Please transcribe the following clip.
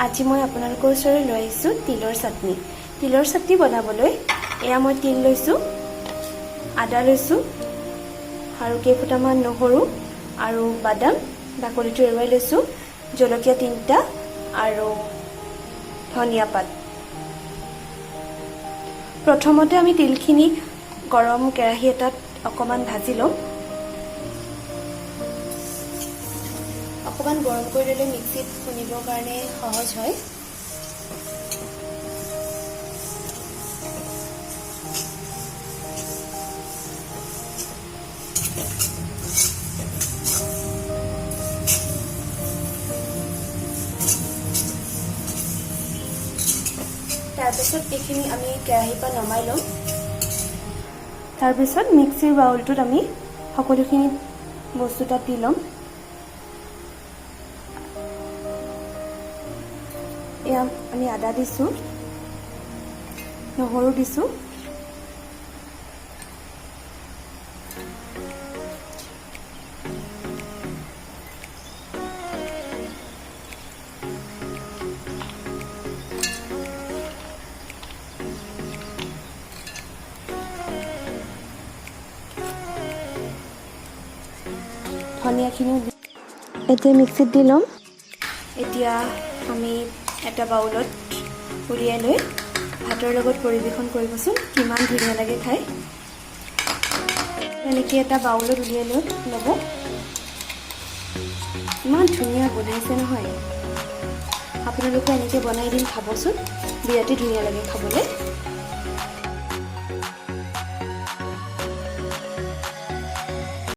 আজি মই আপোনালোকৰ ওচৰলৈ লৈ আহিছোঁ তিলৰ চাটনি। তিলৰ চাটনি বনাবলৈ এয়া মই তিল লৈছোঁ, আদা লৈছোঁ আৰু কেইফুটামান নহৰু আৰু বাদাম বাকলিটো এৰুৱাই লৈছোঁ, জলকীয়া 3টা আৰু ধনিয়া পাত। প্ৰথমতে আমি তিলখিনি গৰম কেৰাহী এটাত অকণমান ভাজি ল'ম। অকণমান গৰম কৰি ল'লে মিক্সিত খুন্দিবৰ কাৰণে সহজ হয়। তাৰপিছত এইখিনি আমি কেৰাহীৰ পৰা নমাই ল'ম। তাৰপিছত মিক্সিৰ বাউলটোত আমি সকলোখিনি বস্তু তাত দি ল'ম। এয়া আমি আদা দিছোঁ, নহৰু দিছোঁ, ধনিয়াখিনিও এতিয়া মিক্সিত দি ল'ম। এতিয়া আমি এটা বাউলত উলিয়াই লৈ ভাতৰ লগত পৰিৱেশন কৰিবচোন, কিমান ধুনীয়া লাগে খাই। এনেকৈ এটা বাউলত উলিয়াই লৈ ল'ব। ইমান ধুনীয়া গোন্ধাইছে নহয়। আপোনালোকে এনেকৈ বনাই দিম খাবচোন, বিৰাটেই ধুনীয়া লাগে খাবলৈ।